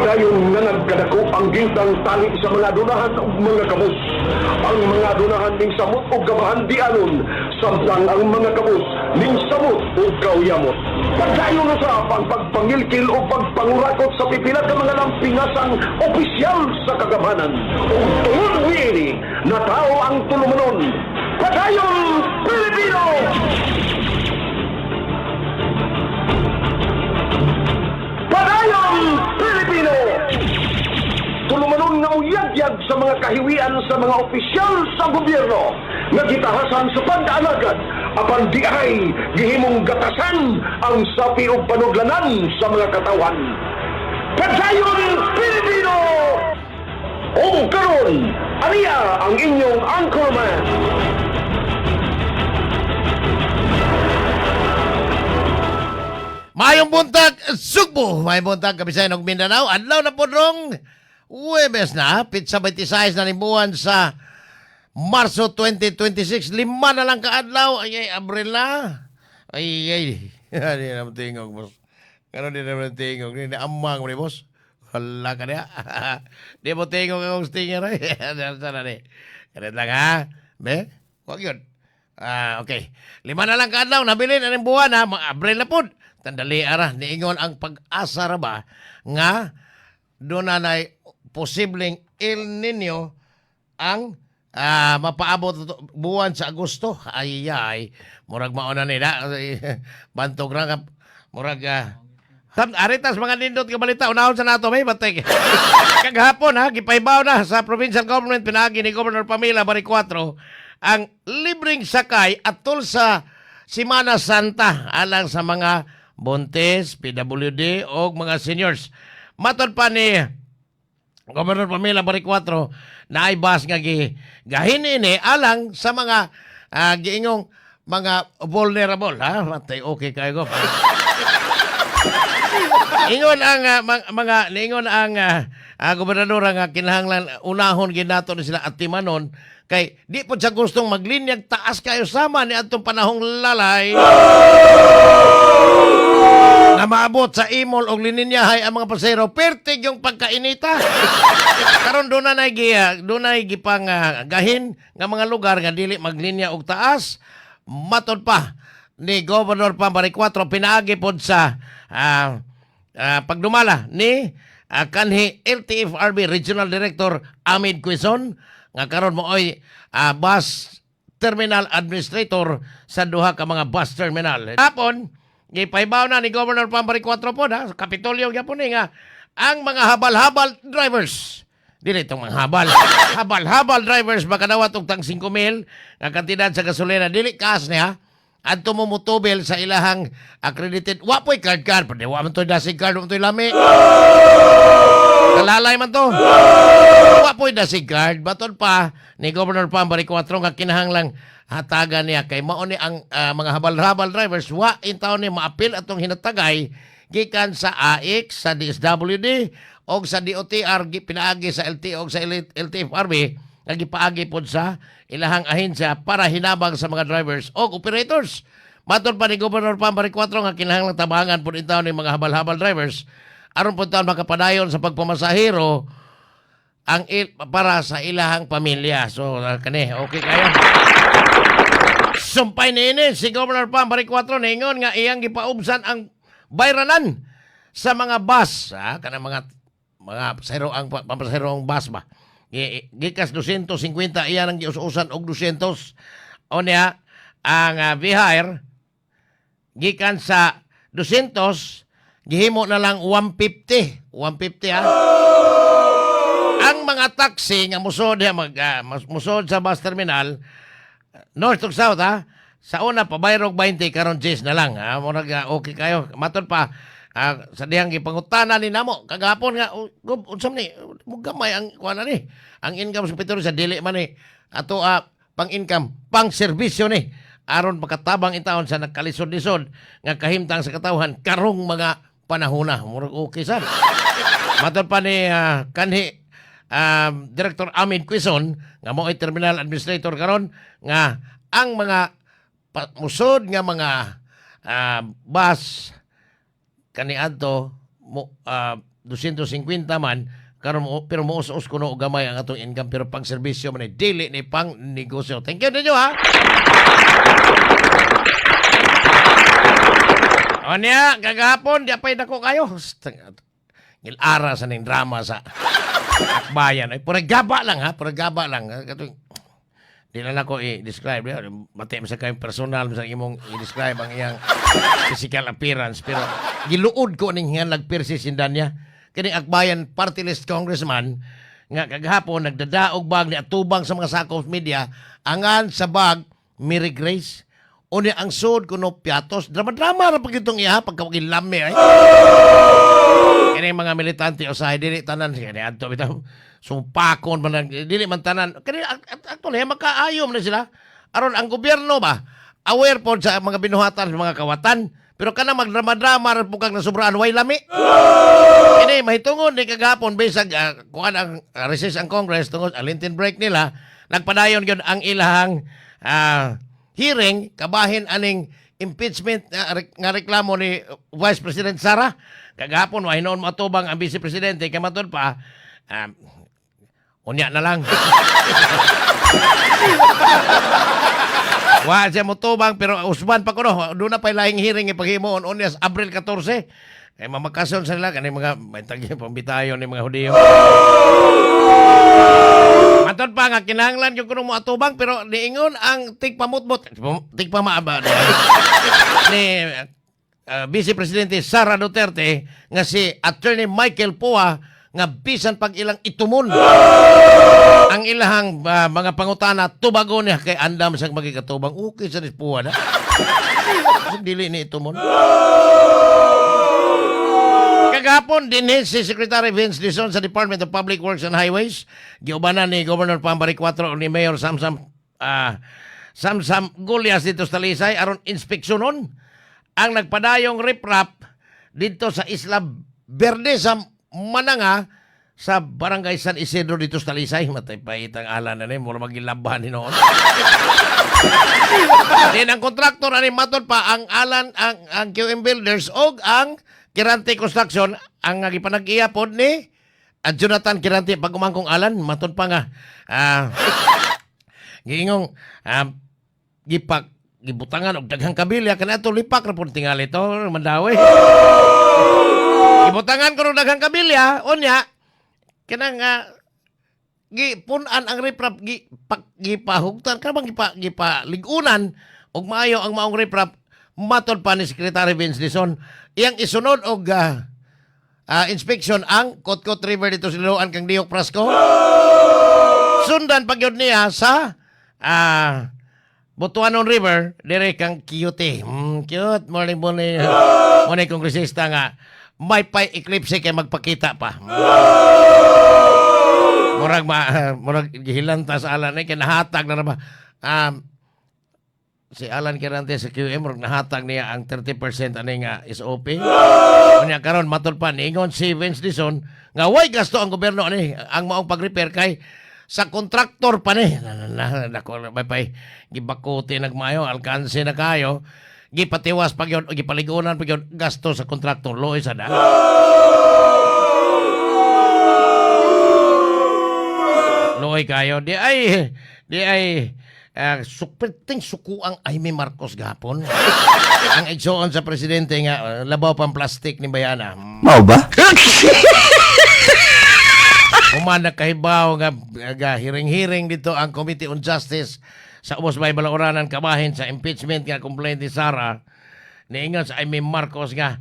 Padayon nga nagkadako ang gintang tali sa mga dunahan ug mga kabus. Ang mga dunahan ning samot ug gabahan di anon, samtang ang mga kabus ning samot ug kauyamot. Padayon usab ang pagpangilkil o pagpangurakot sa pipila ka mga lampingasang opisyal sa kagamhanan. Ug tungod niini, natao ang tulumanon. Padayon, Pilipino! Padayon, Pilipino! Tulumanon nga uyagyag sa mga kahiwian sa mga opisyal sa gobyerno nga gitahasan sa pag-alagad apan di ay gihimong gatasan ang sapi ug panudlanan sa mga katawan. Padayon, Pilipino! O karon, aniya ang inyong anchorman. Mayong buntag, Sugbo! Mayong buntag, Kabisayan ug Mindanao. Adlaw na po rong Huwebes na, pitsa 26 na ni buwan sa Marso 2026. 5 na lang kaadlaw. Ay, ay, Abril na. Ay, ay. Di naman tingog, boss. Ano di naman tingog? Di na amang mo ni, boss. Hala ka niya. Di mo tingog akong stinger. Ay. Sana ni. Ganit lang, ha? Be? Huwag yun. Ah, okay. 5 na lang kaadlaw. Nabilin na ng buwan, ha? Abril na po. Tandali, ara. Niingon ang pag-asa ra ba nga doon na na'y posibleng El Nino ang mapaabot buwan sa Agosto. Ay, ay. Murag mauna nila. Bantog ra nga. Murag, aritas mga nindot nga balita. Unahon sa nato, may batay. Kagahapon, ha, gipaibaw na sa provincial government, pinaagi ni Governor Pamela Baricuatro, ang libreng sakay atol sa Semana Santa alang sa mga buntis, PWD o mga seniors. Matod pa ni Governor Pamela Baricuatro na ay bus nga gahin ini alang sa mga giingong mga vulnerable, ha. Matay, okay kayo ko. Ingon ang mga niingon ang gobernador nga kinahanglan unahon ginato ni sila atimanon kay di po siya gustong maglinyag taas kayo sama ni atong panahong lalay na maabot sa imol og lininyahay ang mga pasahero pertig yung pagkainita. Karon doon na dunay gipang gahin nga mga lugar nga dili maglinya og taas. Matod pa ni Governor Pam Baricuatro pinaagi pod sa pagdumala ni kanhi LTFRB Regional Director Amid Quezon nga karon mooy bus terminal administrator sa duha ka mga bus terminal. Hapon, gipaibaw na ni Governor Pam Baricuatro po na, Kapitolyo gyapon ni nga ang mga habal-habal drivers. Dili itong mga habal. Habal-habal drivers makadawat og tang 5,000 nga kantidad sa gasolina. Dili kaas niya. Adto mo motubil sa ilahang accredited. Wa po'y card card. Pwede wa man to'y dasig card, wa man to'y lami. Kalalay man to. Wa po'y dasig card. Baton pa ni Governor Pam Baricuatro nga kinahanglang hatagan niya kay mao ni ang mga habal-habal drivers wa in taon ni maapil atong hinatagay gikan sa AX, sa DSWD og sa DOTR pinaagi sa LTO og sa LTFRB nga gipaagi pod sa ilahang ahensya para hinabang sa mga drivers og operators. Matod pa ni Governor Pam Baricuatro nga kinahanglang tabangan pod in taon ni mga habal-habal drivers aron pod taon makapadayon sa pagpamasahero ang para sa ilahang pamilya. So kani okay kayo. Sumpay ni ini si Governor Pam Baricuatro ningon nga iyang gipaubsan ang bayranan sa mga bus, ha, kanang mga pasahero ang pampasahero ang bus ba. Gikas 250 iyan ang gius-usan og 200. O niya ang V-Hire gikan sa 200 gihimo na lang 150. 150, ha. Ang mga taxi nga musod ya mag musod sa bus terminal north ug south, ha. Sa una pabayrog 20, karon 10 na lang, ha. Murag okay kayo. Matod pa sa dihang gipangutana ni namo kagahapon nga gub, unsa man ni mugamay ang kuan na ni ang income sa Petro sa dili man ni ato pang income pang serbisyo ni aron makatabang intawon sa nagkalisod-lisod nga kahimtang sa katawhan karong mga panahona. Murag okay sad. Matod pa ni kanhi Director Amid Quezon nga mo'y terminal administrator karon nga ang mga musod nga mga bus kaniadto mo 250 man karon mo, pero moos-os kuno og gamay ang atong income, pero pang serbisyo man ni, dili ni pang negosyo. Thank you ninyo, ha. Onya, kagahapon, di apay dako kayo. Ngilara sa ning drama sa Akbayan. Ay, pura gaba lang ha, pura gaba lang. Katong, di na lang ko i-describe. Mati mo sa kayong personal sa imong i-describe ang iyang physical appearance. Pero giluod ko ning hingan nagpirsi sindan niya. Kini Akbayan party list congressman nga kagahapon nagdadaog bag ni atubang sa mga sakop media angan sa bag Mary Grace. Unya ang sud kuno piatos. Drama-drama ra pag itong iya pagkawagilami ay. Kini mga militante usahay dili tanan kini adto bitaw sumpakon man dili man tanan kini actually makaayo man sila aron ang gobyerno ba aware pod sa mga binuhatan sa mga kawatan, pero kana magdrama-drama ra pud kag nasubraan, way lami. Kini mahitungod ni kagahapon bisag kuan ang recess ang Congress tungod ang Lenten break nila, nagpadayon gyud ang ilahang hearing kabahin aning impeachment nga reklamo ni Vice President Sara. Kagahapon wa hinuon moatubang ang Vice Presidente kay matud pa unya na lang. Wa siya motubang pero usban pa kuno. Doon na pa lahing hearing ipaghimoon unya sa Abril 14. Eh mamakason sa nila kani mga may tagi pambitayon ni mga Hudiyo. Matod pa nga kinahanglan yung kuno mo atubang, pero niingon ang tigpamutmot, tigpamaaba ni Vice Presidente Sara Duterte nga si Attorney Michael Poa nga bisan pag ilang itumon ang ilahang mga pangutana, tubagon niya kay andam sa magikatubang. Okay sa ni Poa na dili ni itumon. Kagahapon din si Secretary Vince Dizon sa Department of Public Works and Highways. Giubanan ni Governor Pam Baricuatro o ni Mayor Samsam Gullas dito sa Talisay aron inspeksyonon ang nagpadayong riprap dito sa Isla Verde sa Mananga sa Barangay San Isidro dito sa Talisay. Matay pahit ang ala na ni, mura magilabahan ni noon. Din ang kontraktor ani matod pa ang alan ang QM Builders og ang Quirante Construction ang gipanag-iya pod ni Jonathan Quirante pag-umangkong Alan. Matod pa nga giingong gipak gibutangan og daghang kabilya kanato lipak ra pud tingali to Mandawi. Gibutangan ko og daghang kabilya, unya kanang gipun-an ang riprap, gi pak, gipahugtan ka bang gipaligunan og maayo ang maong riprap. Matod pa ni Secretary Vince Dizon, iyang isunod og inspection ang Kotkot River dito sa Liloan kang Dihok Frasco, sundan pa gyud niya sa Butuanon River dire kang cute. Cute morning morning morning kongresista nga may pay eclipse kay magpakita pa. Murag gihilanta sa Alan eh kay nahatag na ba si Alan Quirante sa QM, murag nahatag niya ang 30% ani nga SOP. Unya karon matod pa niingon si Vince Dizon nga way gasto ang gobyerno ani ang maong pag-repair kay sa kontraktor pa ni. Na, na, na, nako, may pay gibakuti nagmayo alkanse na kayo, gipatiwas pa gyud o gipaligunan pa gyud gasto sa kontraktor. Loy sa da. Loy kayo. Di ay superting suko ang Imee Marcos gapon. Ang igsoon sa presidente nga labaw pang plastic ni Bayana. Mao ba? Human nakahibaw nga hiring-hiring dito ang Committee on Justice sa Ubos May Balauranan kabahin sa impeachment nga complaint ni Sara. Niingon sa Imee Marcos nga,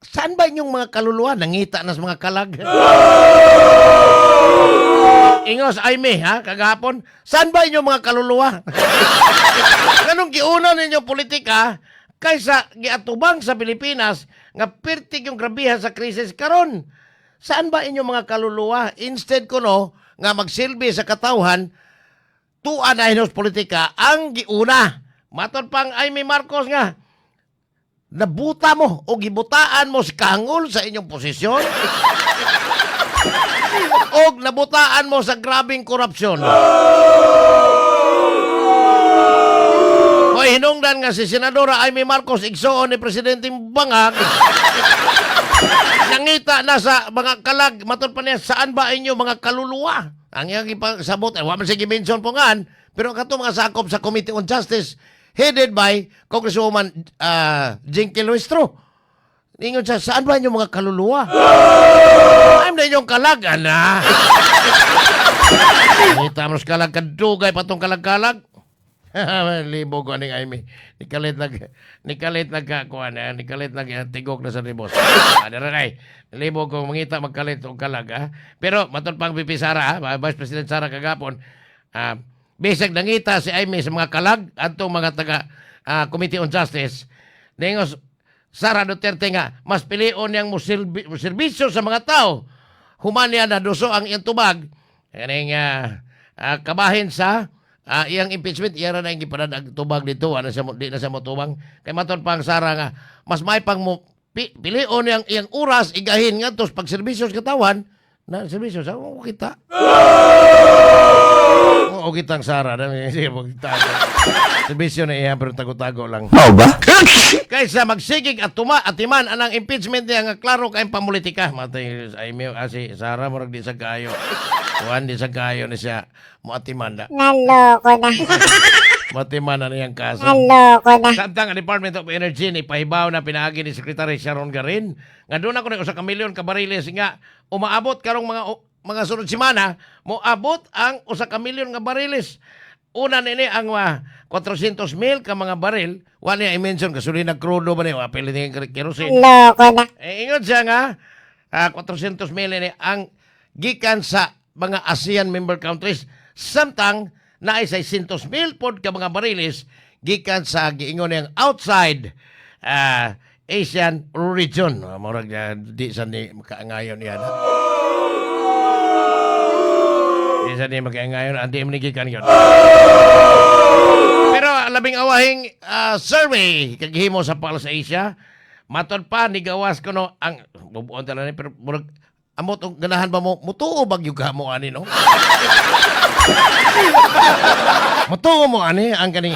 "Saan ba inyong mga kaluluwa? Nangita na sa mga kalag." Ingos Imee ha, kagahapon, "Saan ba inyong mga kaluluwa? Ganong giuna ninyo politika kaysa giatubang sa Pilipinas nga pirtik yung grabihan sa krisis karon. Saan ba inyong mga kaluluwa? Instead kuno nga magsilbi sa katawhan, tuwa na hinos politika ang giuna." Matod pang Imee Marcos nga, "Nabuta mo o gibutaan mo si Kangol sa inyong posisyon o nabutaan mo sa grabing korupsyon." Hoy, Mahinungdan nga si Senadora Imee Marcos, igsoon ni Presidente Bangag, nangita na sa mga kalag, matod pa niya, "Saan ba inyo mga kaluluwa?" Ang iyang ipasabot, eh, wa man sige mention po ngan, pero kato mga sakop sa Committee on Justice, headed by Congresswoman Jinky Luistro. Ingon siya, "Saan ba inyong mga kaluluwa?" I'm na inyong kalag, ana. Ngita mo sa kalag, kadugay pa tong kalag-kalag. Libog ko aning Imee. Nikalit nag kuan eh, nikalit nag tigok na sa ribos. Ah, dara kay. Libog ko mangita magkalit og kalag ah. Pero matod pang VP Sara, ah, Vice President Sara kagapon, bisag nangita si Imee sa mga kalag adtong mga taga Committee on Justice. Ningos Sara Duterte nga mas pilion niyang mo serbisyo sa mga tao. Human niya na duso ang iyang tubag kaning kabahin sa iyang impeachment, iya ra na ang gipadad ang tubag dito, ano siya di na siya motubang kay maton pang Sara nga mas may pang mo pilion niyang iyang oras igahin ngadto sa pagserbisyo sa katawan na serbisyo sa o kita. Oo, kitang Sara na sige mo kita. Serbisyo na iya pero tago-tago lang. Mao ba? Kaysa magsigig at tuma atiman anang impeachment niya nga klaro kay pamulitika. Matay ay mi si Sara murag di sa kayo. Kuan di sa kayo ni siya moatiman na. Naloko na. Moatiman na niyang kaso. Naloko na. Samtang ang Department of Energy ni pahibaw na pinaagi ni Secretary Sharon Garin nga doon ako ng 1 ka milyon ka bariles nga umaabot karong mga sunod semana moabot ang 1 ka milyon nga bariles. Una nini ang 400 mil ka mga baril, wa niya i-mention gasolina, krudo ba ni, wa pili ni kerosene. Naloko na. Eh, ingon siya nga, 400 mil ini ang gikan sa mga ASEAN member countries. Samtang naay 600 mil pod ka mga bariles gikan sa giingon niyang outside Asian region. Murag di sa ni makaangayon yan. Di sa ni makaangayon, andi man ni gikan yun. Pero labing awahing survey kagihimo sa Pulse Asia, matod pa ni gawas kuno ang bubuon tala ni pero murag amot og ganahan ba mo mutuo ba gyud ka mo ani, no? Mutuo mo ani ang kaning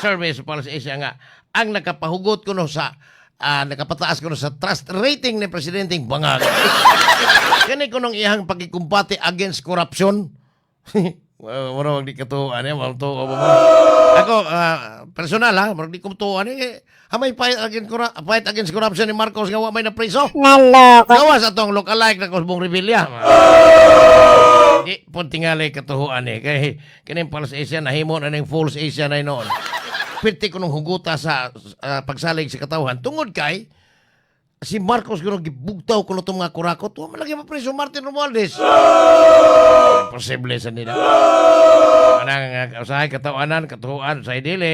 survey sa Pulse Asia nga ang nakapahugot kuno sa nakapataas kuno sa trust rating ni Presidente Bangag. Kani kunong iyang pagkikumbate against corruption. Well, murag di katuo ani, mao tuo ba mo? Ako personal ha, murag di ko tuo ani eh, hamay fight against corruption ni Marcos nga wa may napriso. Naloko. Gawas atong look-alike na Kusbong Revilla. Di po tingali katuhuan eh. Kay kining Pulse Asia nahimo na ning False Asia na noon. Pirti ko nung huguta sa pagsalig sa katawhan tungod kay si Marcos kuno gibugtaw kuno itong mga kurakot. Wa man lagi mapreso Martin Romualdez. Imposible sa nila. Anang usahay katawanan, katuhuan, usahay dili.